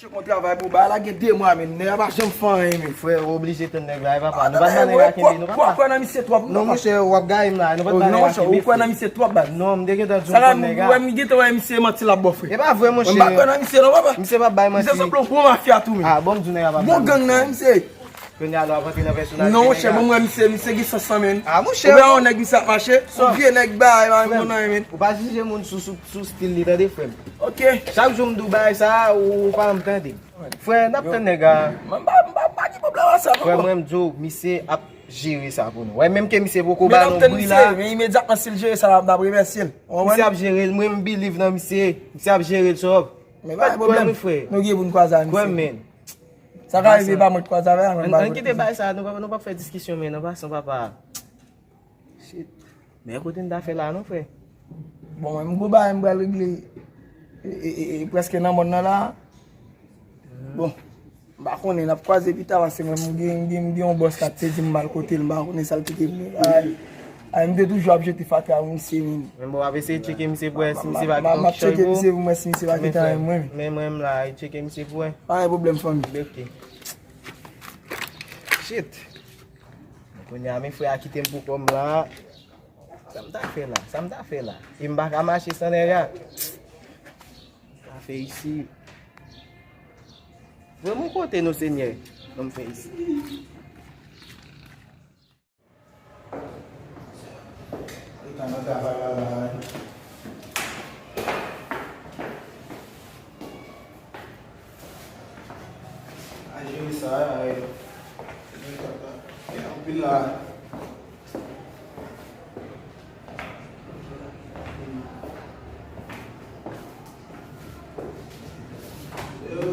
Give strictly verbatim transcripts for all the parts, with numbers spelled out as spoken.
Chèf, mwen travay pou bagay la gen de mwa, men nèg la pa janm fè anyen, men. Frè, ou oblije tann nèg la, e papa. Nou pa t ba nèg la kenbe, nou papa. Ou kwè nan misye twòp, non, monchè, w ap gaye m la, nou pa t ba nèg la kenbe. Ou kwè nan misye twòp, baz. Non, m te gentan di w m konn nèg la. Sa m gentan wè misye manti l ap ba w, frè. E pa vre, monchè. Mwen pa kwè nan misye, non, papa. Misye p ap bay manti. Misye sanble yon gwo mafya tou, men. Ah, bon, m di w nèg la p ap bay manti. Bon gang nan, misye. Kounye a la w ap rantre nan pèsonalite nèg la. Non, monchè, bon, mwen, misye, misye gen sans lan, men. Ah, monchè. Ou wè yon nèg misye ap mache, se yon vye nèg, bay, bay, bon nan, men. Ou pa jije moun sou, sou, sou stil li, tande, frè m. Ok. Chak jou m di w bagay sa a, ou, ou pa janm tande. Frè, n ap tann nèg la. Mwen pa, mwen pa, pa gen pwoblèm ak sa, non. Frè, mwen, m di w, misye ap jere sa pou nou. Wè, menm ke misye poko ba nou bri la. Men imedyatman, si l jere sa, n ap, n ap remèsye l. Ou konprann? Misye ap jere l, mwen, m believe nan misye. Misye ap jere l, sòv. Men pa gen pwoblèm. Kwè m, frè. Nou gen pou n kwaze ak misye. Kwè m, men. Sa ka rive, pa mwen k kwaze avè l, mwen pa. Ann, ann kite bagay sa, nou pa, nou p ap fè diskisyon, men, nan fason papa. Shit. Men kote n ta fè la non, frè? Bon, mwen, m gwo bagay m pral regle. E, e, e, e, prèske nan mòn nan la. Bon, m pa konnen, n ap kwaze pita, paske mwen, m gen, m gen, m gen yon bòs k ap te di m m al kote l, m pa konnen sa l kite m. Ay, ay, m te toujou ap jete fatra pou misye, men. Men bon, w ap eseye tcheke misye pou wè si misye pa kite yon kichòy pou ou. M ap tcheke misye pou m wè si misye pa kite anyen pou mwen, men. Men mwen, m la, tcheke misye pou wè. Pa gen pwoblèm, fanmi. Ok. Shit. Kounye a, men frè a kite m pou kò m la. Sa m ta fè la? Sa m ta fè la? E m pa ka mache san nèg la. Sa fè isi. Vrèman kote nou, Senyè? Ban m fè isi. Li ka nan travay la, la, wi. A jere sa, e, e anpil la. Yo.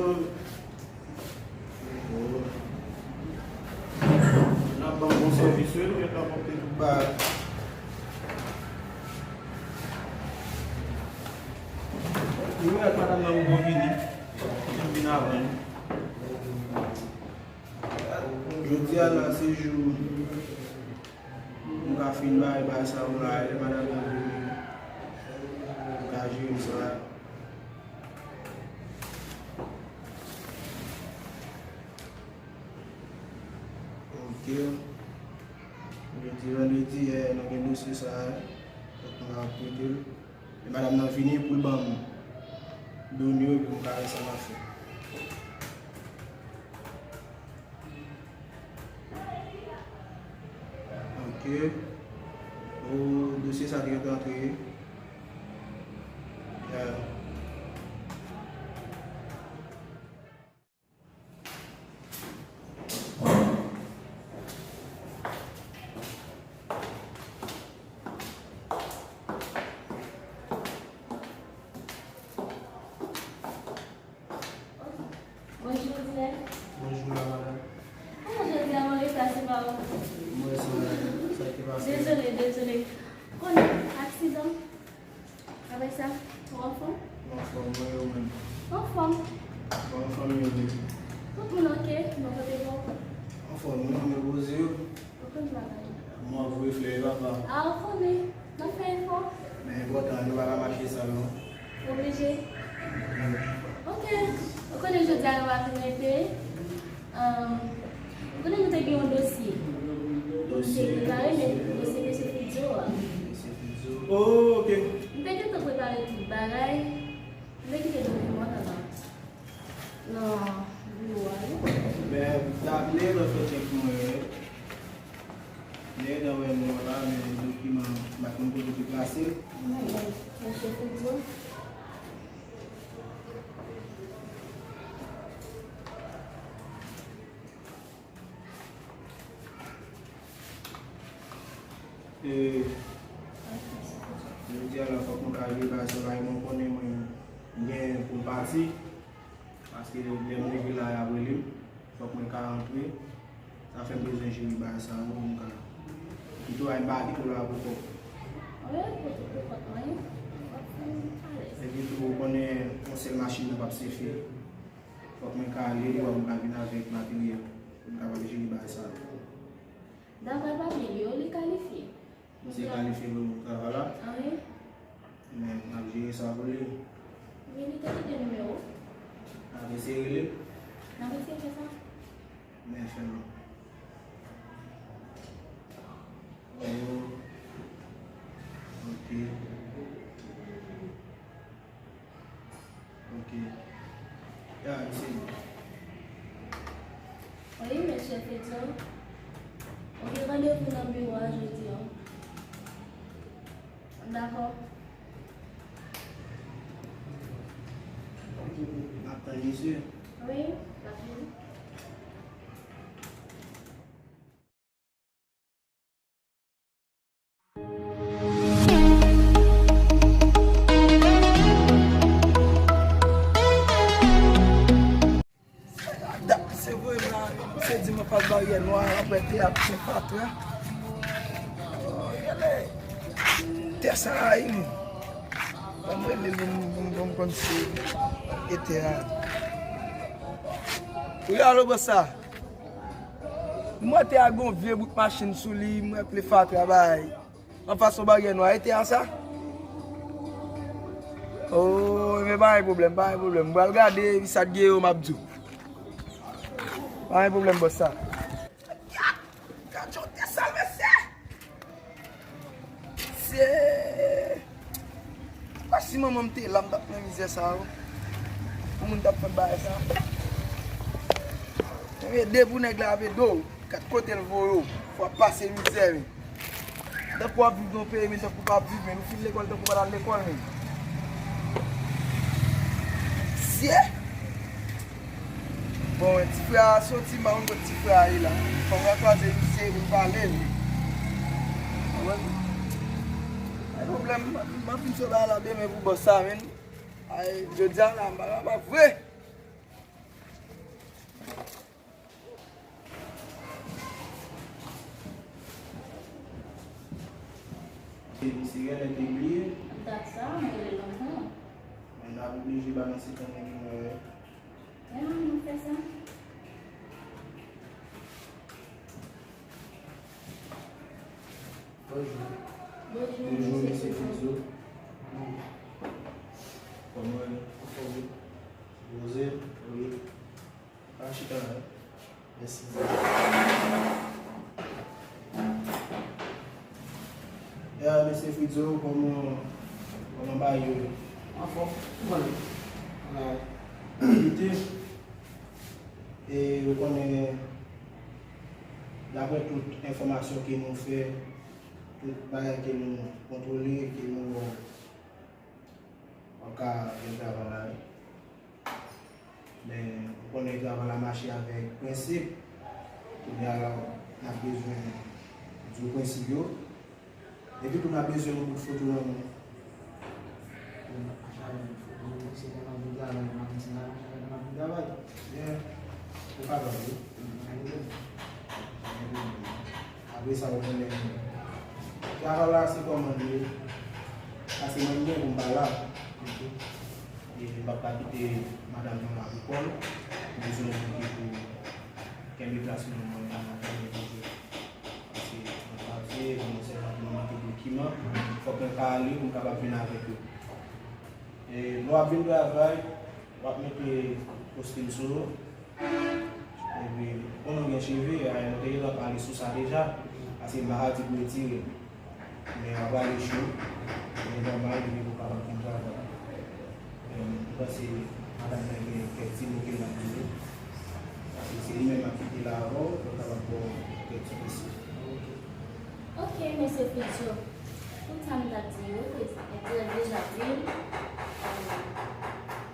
N ap ban m bon sèvis, wi, nou gentan pote tout bagay. Wi, ak madanm nan, nou vini. Nou vin avan nou. Jodi a la, se jou m ka fin bay bagay sa yo la, lè madanm nan vini, m ka jere sa. Ok. Jodi vandredi, eh, nou gen dosye sa, fòk nou ap trete l. E madanm nan vini pou l ban m done yo, epi m ka wè sa m ap fè. Ok. O, dosye sa te gentan antre. Ya. Bonjou, Dilè. Bonjou, la madanm. Kòman jodi a, mwen rete ase pa ou? Mwen se madanm. Sa ki pase? Dezole, dezole. Konnen, aksidan. Apre sa, ou anfòm? Mwen anfòm, mwen, ou menm? Anfòm. Bon, anfòm, yo menm? Tout moun ok, bò kote pa w? Anfòm, wi, mwen repoze yo. Ou konn travay. Mwen ap voye flè, papa. A, ou konnen. N ap fè efò. Men enpòtan, nou pa ka mache san, non. Oblije. Ok. Ou konnen jodi a nou pa fin rete. Ahn, ou konnen nou te gen yon dosye. Dosye, dosye mesye Fidzo a. Mesye Fidzo. Oh, ok. M te gentan prepare tout bagay. M te kite dokiman nan, nan biwo a, wi. Men, m t ap li l, antretan pou mwen. Lè nan wè non la, men dokiman, m pa konn kote pou plase l. Mesye Fidzo. E, jodi a la, fòk mwen ka jere bagay sa la, e mwen konnen mwen gen pou m pati, paske lè m rive la, y ap rele m, fòk mwen ka rantre. Sa fè m bezwen jere bagay sa yo pou m ka kite w, m pa kite w la pou kò w. Wi, pou tout pou kont mwen, w ap fin alèz. Epi tou, ou konnen yon sèl machin nan p ap sifi. Fòk mwen ka ale, li wè m ka vin avèk materyèl pou m kapab jere bagay sa yo. Daprè papye l yo, li kalifye. Misye kalifye pou travay la? Wi. Men, m ap jere sa pou li. Wi, li te kite nimewo. A, eseye rele l. Oh, ok. Ok. Ya, m se. Wi, mesye Fritzo. Ou gen randevou nan biwo a jodi a. Dakò. Ok, m ap tann misye. Wi, l ap vini. Dat, se vre, la, misye di m anfas baryè nwa, apre te ap fè fatra. Tè sa a, wi. Ban m rele l, pou m, pou m, pou m konn si e tè a. Wi, alo, bòs sa. M wè tè a gon vye bout machin sou li, m wè ple fatra bay. Anfas yon baryè nwa, e tè a sa? Oh, men pa gen pwoblèm, pa gen pwoblèm. M pral gade, epi sa t gen yo, m ap di w. Pa gen pwoblèm, bòs sa. Gad, gad jan tè sal, mesye! Se pa si manman m te la, m t ap nan mizè sa yo. Pou moun t ap fè bagay sa. Ebyen, de pou nèg la ap ede w, gad kote l voye w, fò w ap pase mizè, men. Tankou w ap viv nan yon peyi, men tankou w p ap viv, men. Ou fin lekòl tankou w pa t al lekòl, men. Sye! Bon, ti frè a soti, m pa konn kot ti frè a ye la. Fò m al kwaze misye pou m pale, men. Ou konprann? Pa gen pwoblèm, m ap fin sot la, la demen pou bòs sa, men. Ay, jodi a la, m pa kapab vre. Misye genlè te bliye. Dat sa, m rele lontan. Men n ap oblije balanse kanmenm, wi. Men non, nou fè sa. Bonjou. Bonjou, mesye Fritzo. Kòman w ye? Anfòm, wi. Poze? Wi. Pa chita la. Mèsi. Ya, mesye Fritzo, kòman, kòman bagay yo ye? Anfòm, kòman ye? Alright. Kite. E ou konnen, daprè tout enfòmasyon ke nou fè, tout bagay ke nou kontwole, ke nou wè, w ap ka gen travay la, wi. Men, ou konnen travay la mache avèk prensip. Kounye a la, n ap bezwen di w prensip yo. Epi tou, n ap bezwen yon bout foto nan men w. Bon, a chak bout foto, se pandan m ap vin travay, m ap vin travay, m ap vin travay. Byen, ou kapab, wi. Apre sa, ou konnen, travay la, se kòman l ye. Sa se mwen menm pou m pa la. E m p ap ka kite madanm nan la pou kò l. M bezwen yon moun ki pou kenbe plas mwen, mwen pa nan kenbe toujou. Paske mwen pa vle, mwen sèlman pou mwen manke dokiman. Fòk mwen ka ale pou m kapab vin avèk yo. E lè w ap vin travay, w ap mete kostim sou ou. Epi, konnen w gen cheve, a, nou te gentan pale sou sa deja, paske m pa ka di pou retire. Men w ap rale cho, men nòmal, epi pou w kapab vin travay. E, m panse madanm nan gen kèk ti mo ke l ap di w. Paske se li menm k ap kite la avè w, pou l kapab ba w kèk ti konsèy. Ok, mesye Fritzo. Tout sa m t ap di yo, te, te deja di l.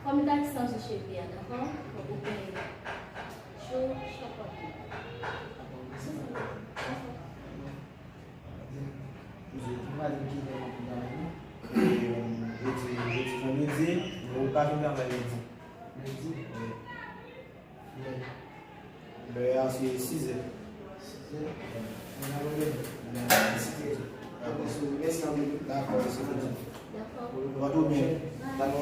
Fò m ta ki santi cheve a, dakò? Fò ou gen cho, chapòt. Jodi, jodi vandredi, men ou ka vin travay lendi. Lendi? Wi. Lè a se sizè. Sizè? Wi. Mèsi. Dakò, mèsi. Dakò. Dakò.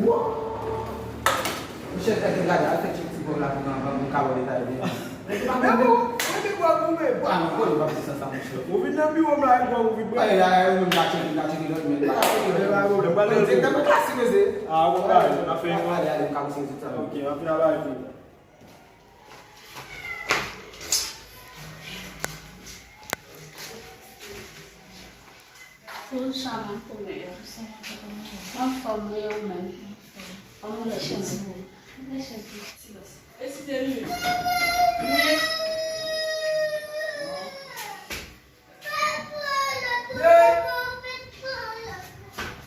Wo! Monchè, fè gen gade, al fè tchèk ti pòv la pou mwen, anvan m ka ba w detay byen. Mwen bon, mwen te bwè goumen. Ah non, bon, nou pa bezwen sa, monchè. Ou vin nan biwo m la, ou bwè, ou vin bwè. Ay, ay, ou menm ka tcheke, ka tcheke lòt, men. Pa gen pwoblèm, pa gen pwoblèm. Mwen pral. Direktèman, pase, meze. Ah, bon, bay, n ap fè yon. Ale, ale, m ka wè se tout sa. Ok, anpil travay pou. Pou sa m ap koumen yo. Anfòm, wi, ou menm? Kòman w ye? Mwen chèz. Mwen chèz. Silans. E si te li menm? Wi.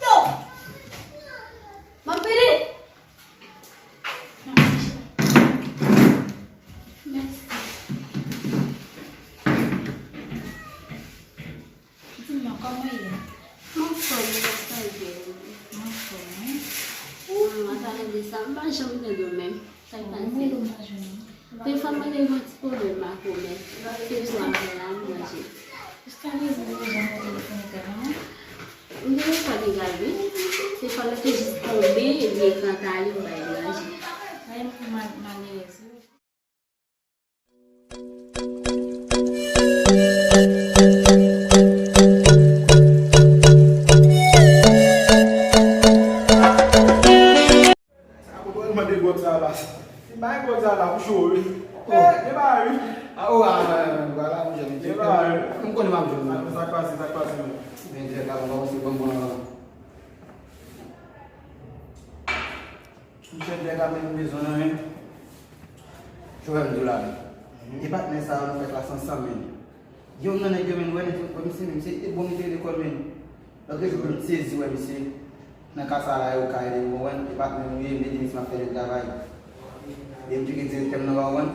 Yo! M ap vini! Mèsi. Di m non, kòman w ye? M anfòm, wi, sa byen. M anfòm, wi. Mwen ta rele sa, m pa janm tande w menm. Sa k pase? Mwen menm m pa jwenn ou. Te fè mwen te gen yon ti pwoblèm ak ou, men se swa mwen la, m manje. Jiskaprezan, ou janm telefone tèlman. M te rekòd egal, wi. Se fwa mwen te jis tonbe, epi ekran ta ale, m bay li manje. Ay, m pi mal, malerèz, wi. Sa kote w al mande gwòg sa la? Si m bay gwòg sa la, m cho wi. Oh. Eh, gen bagay wi. Ah, oh, ah, vwala, m jwenn li. Gen bagay wi. M konnen m ap jwenn li. Sa k pase, sa k pase menm? Men dirèk la, m kòmanse ban m, euh, m chèf dirèk la, men m bezwen nan men. Jowèl m di w la men. Mhm. E patnè sa yo nou fèt la se ansanm men. Youn nan nèg yo men, wè nèg yo, wè misye men, misye te bon, li te lekòl men. Lòt jou m sezi wè misye nan ka sa la, yo ka ede m, ou konprann? E patnè m ye, m ede misye, m ap fè lòt travay. E m tcheke direktè m nan, ou konprann?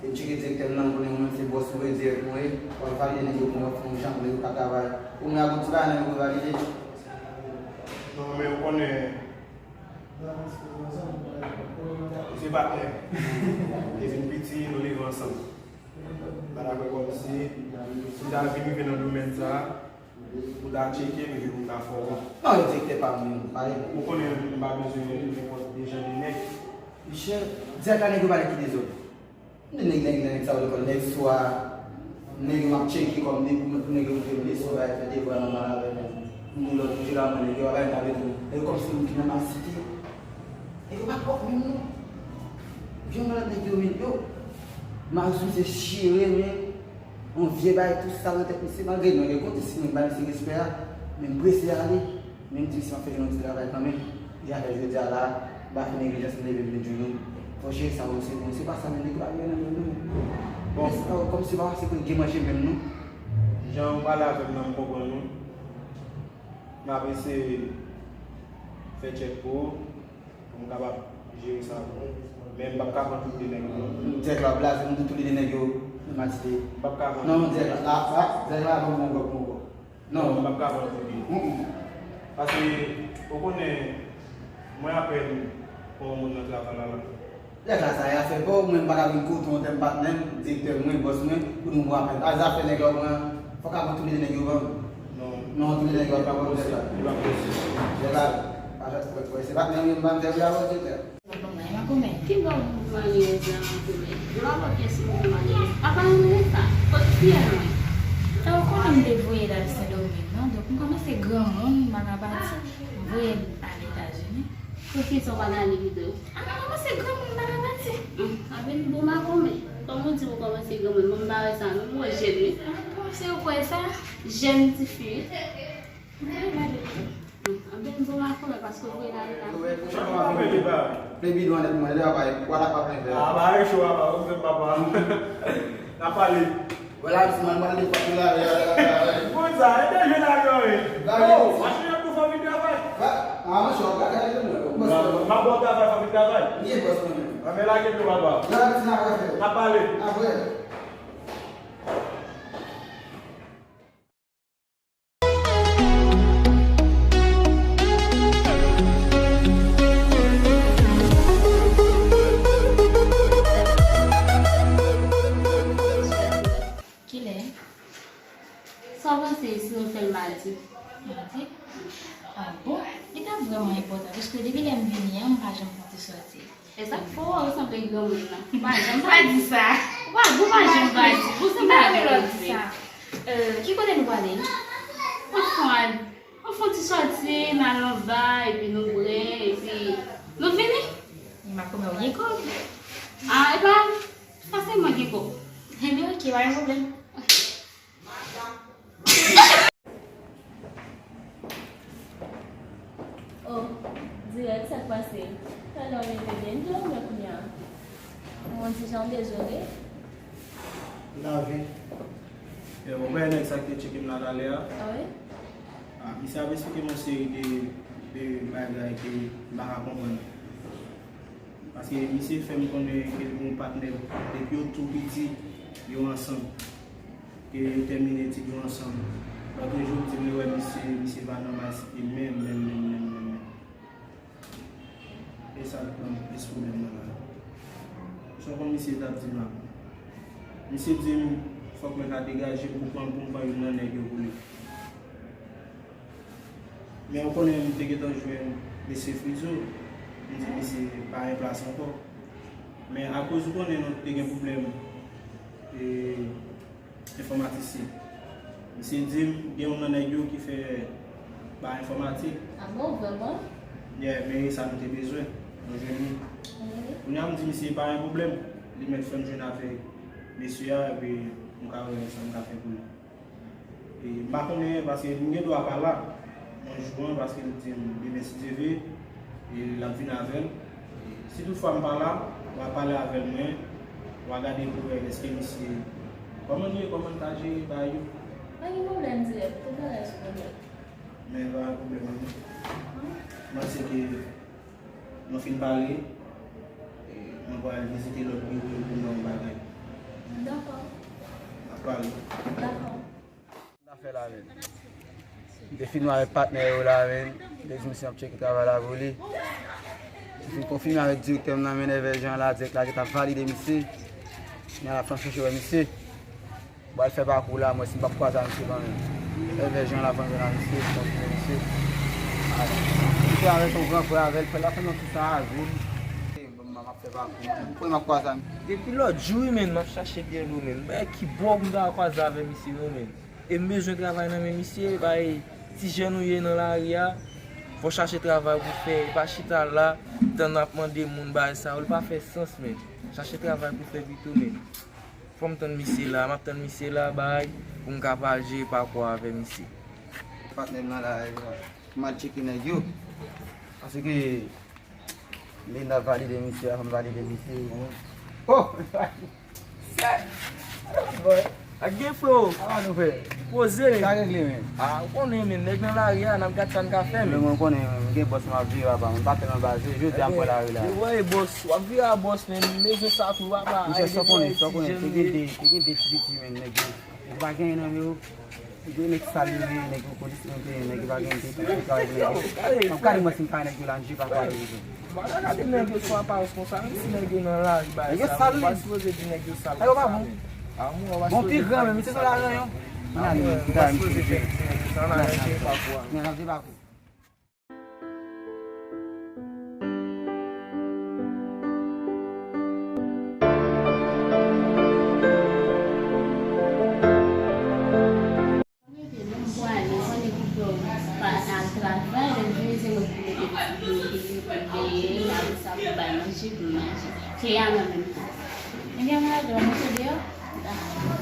E m tcheke direktè m nan, m konnen ou menm se bòs ou ye, dirèk mwen ye. W ap valide nèg yo pou mwen, fè yon jan pou nèg yo ka travay. Ou menm ak yon ti bagay nan men pou valide. Non, men ou konnen, se patnè. Depi n piti, nou leve ansanm. Pa dakò kòmsi, si m ta vin rive nan domèn sa a, ou ta tcheke m epi pou m ta fè w wont. Non, e direktè pa m, men, pale. Ou konnen m pa bezwen nenpòt de jan de nèg. Monchè, dirèk la nèg yo pale ki dezòd. M di nèg, nèg, nèg sa yo lekòl, nèg swa, nèg yo m ap tcheke kòm de pou, pou nèg yo montre m leson, bay fè devwa nòmal avè m. M di lòt kote la, mwen, nèg yo pa bay m, pa bezwen. Nèg yo kòmsi moun ki nan malsite. Nèg yo pa pwòp menm non. Vyann malad nèg yo, men yo. Mari misye chire, men yon vye bagay tou sal nan tèt misye, malgre nou gen kote si mwen ba misye respè a, men m prese ale, men m di misye m ap fè yon ti travay kanmenm. E atè jodi a la, m pa fè neglijans, m leve m vin jwenn ou. Fò jere sa, bon, se bon, se pa sa, men nèg yo pa gen nan men nou. Bon. Men se pa kòmsi pa se pou gen manje menm non. Jan ou pale avè m nan, m konprann ou. M ap eseye fè tchèk pou ou. Pou m kapab jere sa pou ou. Men m p ap ka pran tout de nèg yo non. Dirèk la blaze m di tout de nèg yo nan malsite. M p ap ka pran. Non, dirèk la, la, la, dirèk la, bon, bon, bon, bon. Non, m p ap ka pran tout de. Mm, mm. Paske, ou konnen, mwen apèn pran yon moun nan travay la la. Dirèk la, sa e afè pa w, mwen m pa ka vin kote w antèm patnè m, direktè mwen, bòs mwen, pou nou pran apèn. A zafè nèg la, ou pran, fòk a pran tout de nèg yo ban m. Non. Non, tout de nèg yo pa pran dirèk la. Li pa posib. Dirèk la, pa fè, fè, fè, se patnè m, m pa m fè vle avè w, direktè. Bon, makomè. Ki bò malerèz la, makomè? Yo pa wè pyès moun malerèz. Apa nou rele sa? Kot fiyèl mwen? Sa ou konnen m te voye l al Sendomeng, non? Donk, m kòmanse granmoun, m pa ka pati. M voye l al Etazini. Poukisa w pa gade videyo? A, m kòmanse granmoun, m pa ka pati. Hum, apèn bon makomè. Kòman w di w kòmanse granmoun? Mwen, m pa wè sa, non, m wè jèn, wi. A, bon, se ou kwè sa? Jèn tifi, wi. Anben bon makomè paske w voye l ale la. Wi, wi, wi. Jan m ap fè li ba. Plen bidon anlè pou mwen, lè a bay, wala pa plen vè. A, ba, e cho a, ba, ou fè papa. N a pale. Wala, si mwen, mwen, li pa plen la, la, la, la, la. Bon, sa, e de jèn la, yo, wi. Ba, oh, wi. Machin an tou fò vin travay. Ba, a, machin an, gade, gade, mwen, mwen. M ap bon travay, fò vin travay. Li e bòs mwen menm. Anben, lage dlo, papa. Lage ti nan afè. N a pale. Apre. si nou fè l madi. Madi? Ah bon? Li t ap vrèman enpòtan, paske depi lè m vini an, m pa janm fè yon ti sòti. E sa k fè w sanble granmoun nan. M pa janm pa di sa. Ou pa, ou pa janm pa di. Ou sanble granmoun vre. Euh, ki kote nou prale? Anfan, anfan ti sòti, n al anba, epi nou bwè, epi nou vini. Makomè, ou gen kòb? Ah, e pa, pa sèlman gen kòb. Ebyen, ok, pa gen pwoblèm. Oh, dirèk, sa k pase? Talè w leve byen, ki lè w mwen kounye a? Mwen di jan dezole. Lavi. Yo, ou wè nèg sa ki te tcheke m la talè a? Ah wi? Ah, misye ap esplike m yon seri de, de bagay ke m pa ka konprann. Paske misye fè m konnen ke l gen yon patnè depi yo tou piti, yo ansanm. Ke yo tèmine etid yo ansanm. Lòt jou, m di m li wè misye, misye pa nòmal site menm, menm, menm, menm, menm, menm. E sa k ban m plis pwoblèm nan la. Sa w konn misye t ap di m la? Misye di m, fòk mwen ka degaje m pou pran, pou m pran youn nan nèg yo pou li. Men ou konnen m te gentan jwenn mesye Frizo, m di misye pa gen plas ankò. Men akoz ou konnen nou te gen pwoblèm, e, enfòmatisyen. Misye di m gen youn nan nèg yo ki fè ba enfòmatik. Ah bon, vrèman? Yeah, men e sa nou te bezwen. Nou jwenn li. Wi. Kounye a m di misye pa gen pwoblèm. Li mèt fè m jwenn avèk mesye a, epi m ka wè sa m ka fè pou li. E, m pa konnen, paske m gen dwa pa la yon jou an, paske l di m demen, si Dye vle, e, l ap vin avè l. E, si toutfwa m pa la, w a pale avè l mwen, w a gade pou wè èske misye, kòman l ye, kòman l ka jere bagay yo. Pa gen pwoblèm, dirèk, tout bagay sou pwoblèm. Men pa gen pwoblèm, non. Mwen se ke nou fin pale, e, mwen pral vizite lòt biwo yo pou m wè yon bagay. Dakò. N ap pale. Dakò. Sa fè la menm. M te fin wè avèk patnè yo la menm. M te di misye m ap tcheke travay la pou li. M fin konfime avèk direktè m nan, men nèf jan la, dirèk la gentan valide misye. Kounye a l ap fè m chèche wè misye. M pral fè pakou la, mwen, si m p ap kwaze ak misye kanmenm. Nèf jan la, fò m jwenn ak misye, m konfime misye. Misye avèk yon gran frè avè l, frè la fè m yon ti sa a, vin. M ap fè pakou. Premye m ap kwaze ak misye. Depi lòt jou, wi, menn, m ap chache pyè dlo, menn. Bagay ki bò pou m ta kwaze avè misye, non, menn. E m bezwen travay nan men misye, bay ti jèn ou ye nan lari a, fò chache travay pou fè, e pa chita la, tann ap mande moun bagay sa yo, li pa fè sans, menn. Chache travay pou fè pito, menn. Fò m tann misye la, m ap tann misye la, bay, pou m ka pa jere pakou avè misye. Patnè m nan la, m al tcheke nèg yo. Paske Lenda valide misye, avan m valide misye, wi. Oh! Sè! Boy, ak gen frè w. Sa va nou fè? Poze, men. Sa regle, men. Ah, ou konnen, men, nèg nan lari a, n ap gad sa n ka fè, men. Men mwen konnen, men, m gen bòs, m ap vire, papa, men m pa tèlman baze, jodi a m pran lari la. Ou wè, bòs, w ap vire a bòs, men, m bezwen sa tou, papa. Misye, sa w konnen, sa w konnen, te gen de, te gen de ti piti, men, nèg yo. Yo pa genyen nan men yo. Gen nèg sal yo ye, nèg yo polis yo te ye, nèg yo pa gen te travay pou nèg yo. M ap gade mwen si m pa nèg yo la, m jwe pa pale yo. Ou pa ka gade nèg yo sou aparans konsa, menm si nèg yo nan lari bay sa, ou pa sipoze di nèg yo sal konsa menm. Bon, pi gran menm, misye se lajan yo. Ann ale, men, m ta misye. Ann ale, se pa pou a. Men, n ap debakou. Mwen pwale, konnen pou fè w pa al travay, lè vini se mwen ki mete ti bebe, pou veye, m ap sa pou bay manje, pou manje. Se a nan menm tan. Ebyen, mwen al mete deyò. Dakò.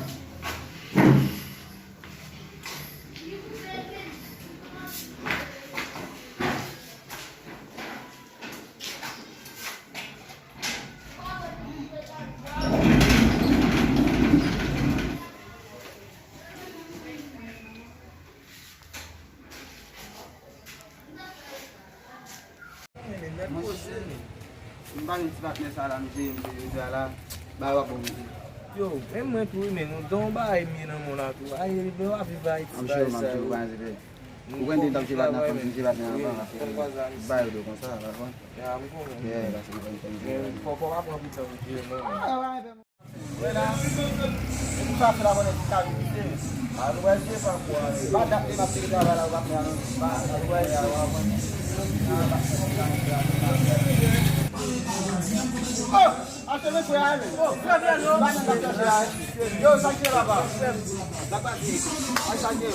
Monchè, m pa gen ti patnè sa la, m jere, m jere jodi a la, bagay w ap bon, monchè. Yo, menm mwen tou, wi, men nou don bagay m ye nan mond la tou. Ay, men w ap viv Ayiti, bagay sa yo. Ou konn de tan m jere patnè anvan, m jere patnè anvan, bagay yo konsa, la, konn. Ya, m konnen. Yeah, paske ou konn tan m jere. Men fò, fò w pa pran pitan pou jere, non. Wè la, e pou sa fè la konnen ki ka vin pite. Al wè se pa pou ale. Pa dat li m ap tire travay la, ou pa fè anyen. Pa al wè se. Oh! Achte men frè a, men. Oh, frè Pierre, yo. Ba nan kap chèche a, yo, sa ki la ba. Sa pase? Ay, sa ki,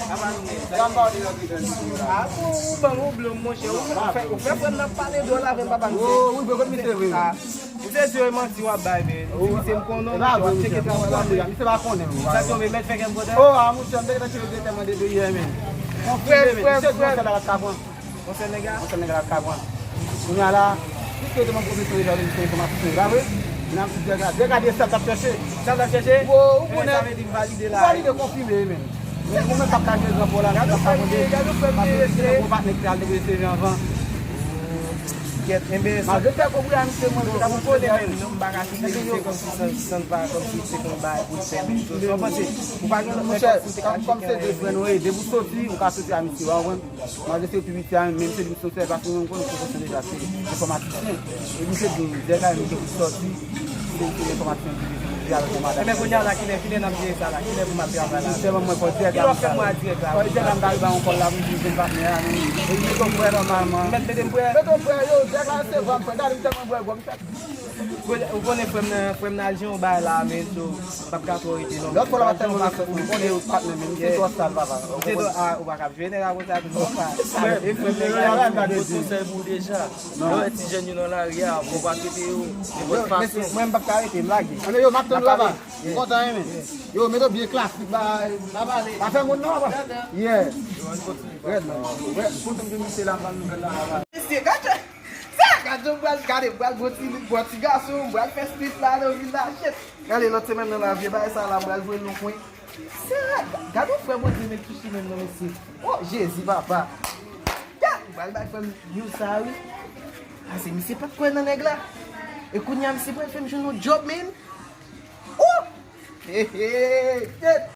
a ba nou. Sa m ba ou de lòt. Ah, ou ban m yon blòm, monchè. Ou fè, ou fè frè m nan pale dwòl avè m, papa, misye. Oh, wi, bro, kot misye, wi. Ah. Ou se di yo manti w ap bay, men. Ou di misye m konnen w, misye w ap tcheke travay la, misye pa konnen w. Sa tonbe, mèt fè kè m kontan. Oh, a monchè, m te gentan tcheke direktèman depi yè, men. Frè, frè, frè. Misye di yon sèl la k ap pran. Yon sèl nèg la? Yon sèl nèg la k ap pran. Kounye a la, piske yo te mande pwofesè deja, misye enfòmatisyen, pa vre? N ap di degade, degade sa l t ap chèche. Sa l t ap chèche? Wo, ou konnen. Sa vle di m valide la. Ou valide, konfime, men. Men ou menm k ap ka jwe gran pòl la, k ap ka mande, paske misye te gen yon patnè ki te al depoze C V anvan. Kèt, enben, malgre fè konpri a misye, mwen, misye t ap fè konpri a. Non, m pa ka kite misye kòmsi san, san pa, kòmsi se konn bagay pou l fè, men. So, sa w panse? Ou pa gen lòt nèg kòmsi te ka tcheke anyen? Monchè, kòm se de frè nou ye, depi w soti, ou ka soti a misye, w konprann? Malgre se pi piti a, menm se li m soti, paske mwen, m konnen pwofesè deja, se enfòmatisyen. E misye di m, dèyè kay misye pou soti, se, se enfòmatisyen ki vin di avèk yon madanm. Enben, kounye a la, kilè, kilè n ap jere sa la? Kilè pou m ap travay la? Sèlman mwen fò dèyè kay. Kilè w ap fè mwa dirèk la? Fò dèyè kay m ta rive a yon kòl la pou m di jèn patnè a, men. E li mete w prè nòmalman. Mèt mete m prè? Mete w prè, yo, dèyè kay se vwa m prè. Gade m tèlman bwè, bwè, m fè. Ou konnen, ou konnen frè m nan, frè m nan al jwenn yon bagay la, men, so, m p ap ka twò rete non. Lòt fwa la, pa tèlman nan sèt, ou konnen yo patnè, men misye twò sal, papa. Misye twò, ah, ou pa ka jwe nèg la konsa tou, non, pa. E frè m nan al jwenn. Mwen pot konsèy pou ou deja. Lè w wè ti jèn yo nan lari a, fò w pa trete yo nenpòt fason. Mwen, m p ap ka rete, m lage. Anben, yo, m ap tann laba. M kontan, wi, men. Yo, mete w byen klasik, ba, pa fè moun non, papa. Yeah. Rèd, man. Rèd. Pou nou vin misye la, ban nouvèl la, la. Mesye, gade. Sa, gade, m pral gade, m pral bò ti, bò ti gason, m pral fè street la nan vil la, shit. Gade, lòt semèn nan la, vye bagay sa la, m pral jwenn nan kwen. Sa, gade yon frè Bondye met sou chimen m nan, mesye. Oh, Jezi, papa. Gade, m pral bay frè m news sa, wi. Ase, misye pa t kwè nan nèg la. E kounye a, misye pral fè m jwenn yon djòb, men. Oh! Hey, hey, shit.